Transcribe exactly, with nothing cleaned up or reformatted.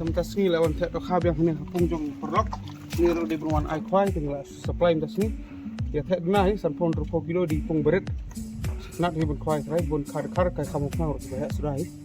Mynta sngi la wan theh to kha biang hynne ha pung jong paralok. Ni ruh dei ban wan ai khwai te ngi la supply mynta sngi. Ïa theh duna hi sanphew hynriew kilo dei pung barit. Nat hi ban khwai trai bun khar khar kai kham khang ruh ba heh suda hi.